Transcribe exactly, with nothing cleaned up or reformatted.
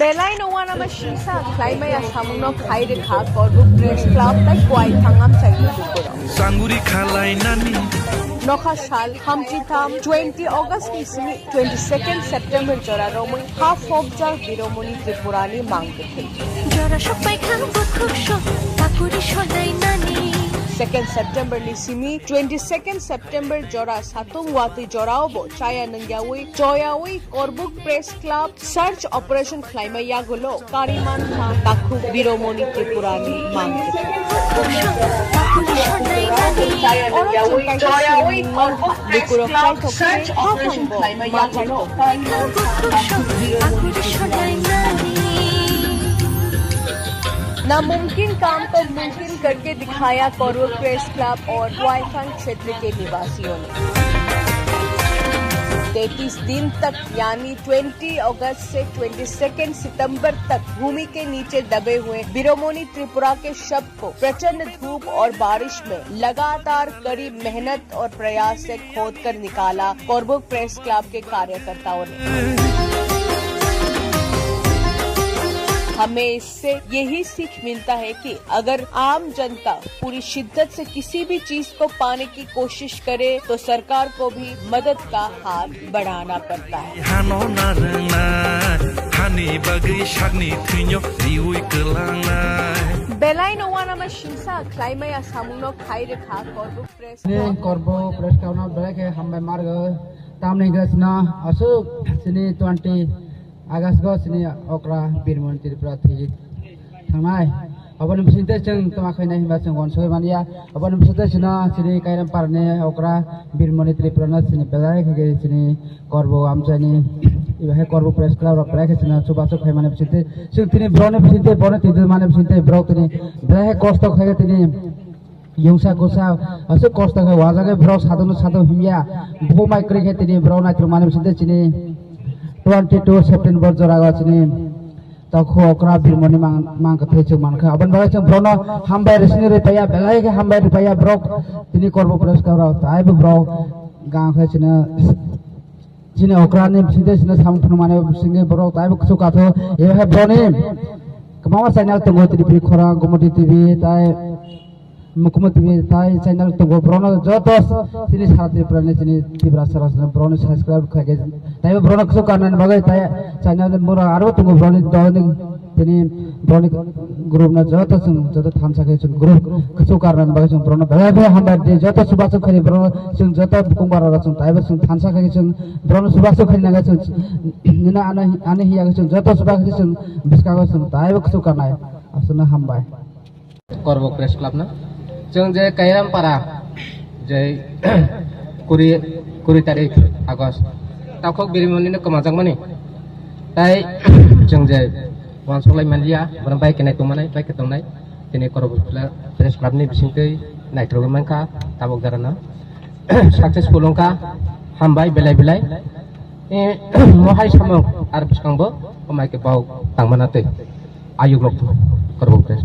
Belai no uanama singsa khlaimaya samungno khai rwkha Korbuk Press Club tei Kwai Thangam Changni Tripura. Sanguri khalai nani. Nokha sal thamchi tham twenty August ni simi twenty second September jora romwi ha folkjak Biromoni Tripura ni mang kwthwi. Jora sokpai khang bukhuk sok, takuri solai nani. Second September ni simi twenty second September jora satung watwi jorao bo chaya nungyawi choyawi Korbuk Press Club search operation khlaima yagulo kariman kha takhuk Biromoni Tripura ni mang. Oro chwng kaisa simi mankha, lukurok chaithok khe haphang bo ma chaithok. Namumkin kaam ko mumkin karke dikhaya Korbuk Press Club aur Waifang क्षेत्र के निवासियों ने। तैंतीस दिन तक यानी ट्वेंटी अगस्त से twenty second सितंबर तक भूमि के नीचे दबे हुए बिरोमोनी त्रिपुरा के शव को प्रचंड धूप और बारिश में लगातार कड़ी मेहनत और प्रयास से खोद कर निकाला कोरबुक प्रेस क्लब के कार्यकर्ताओं ने। हमें इससे यही सीख मिलता है कि अगर आम जनता पूरी शिद्दत से किसी भी चीज को पाने की कोशिश करे तो सरकार को भी मदद का हाथ बढ़ाना पड़ता है। Hano narwknai, hani bagwi sakni thwino riwi kwlangnai. Belai no uanama singsa khlaimaya samungno khai rwkha Korbuk Press Ni Club. Korbuk Press Club no belai khe hambai margo. Tamni hwnkhe chwngno aswk chini twenty August go chini okra Birmoni Tripura thwi thangnai. Aboni bisingtwi chwng tongma khainai hinba chwng uansugwi manya. Aboni bisingtwi chwngno chini Kairam parani okra Birmoni Tripura no chini belai khe chini Korbuk amchaini eba hai Korbuk Press Club rok belai khe chwngno chubachu khaimani bisingtwi chwng tini borokni bisingtwi borokni twi mani bisingtwi borok tini belai khe kosto khaikhe tini Yungsa kusa aswk kosto khe wajagwi borok sadokno sadok himya bukhuk mai kwrwi khe tini borok naitrok mani bisingtwi chini twenty two September jorao chini takhuk okra Birmoni mang mang kwthwi chwng mankha. Aboni bagwi chwng borokno hambai rwsini rwi paiya, belai khe hambai rwi paiya borok tini Korbuk Press Club rok taibo borok gang khe chini Chini okra ni bisingtwi chini samung phunukmani bisingtwi borok taibo kuchuk kathok. Ebo hai boni kwbangma channel tongo, Tripuri Khorang, Gomoti T V, tai Mukhumantri T V, tai channel tongo. Borokno joto chini sara Tripura ni chini Tiprasa rok borokno subscribe khaikhe taibo borokno kuchuk karnani bagwi tai channel ni borok aro tongo borokni dolni Tini borokni group no joto chwng joto thansa khe chwng group kuchuk karnani bagwi chwng borokno belai belai hambai di joto chubachu khaini borokno chwng joto bukhuk barok rok chwng taibo chwng thansa khe chwng borokno chubachu khaini nangkhe chwng nini ano ani hiya khe chwng joto chubachu chwng bwskango chwng taibo kuchuk karnai aswkno hambai. Korbuk Press Club no. Chwng je Kairam para je kuri, kuri tarik August. Takhuk Birmoni no kwmajakmani. Tai chwng je uansuk lai manliya, borok bai kenai tongmani, bai khe tongnai. Tini Korbuk Press Club ni bisingtwi naithok mankha tabuk jora no. Successful wngkha, hambai belai belai. Eh, mohai samung ar bwskango, omai khe bau tangmana twi. Ayuk rok Korbuk Press.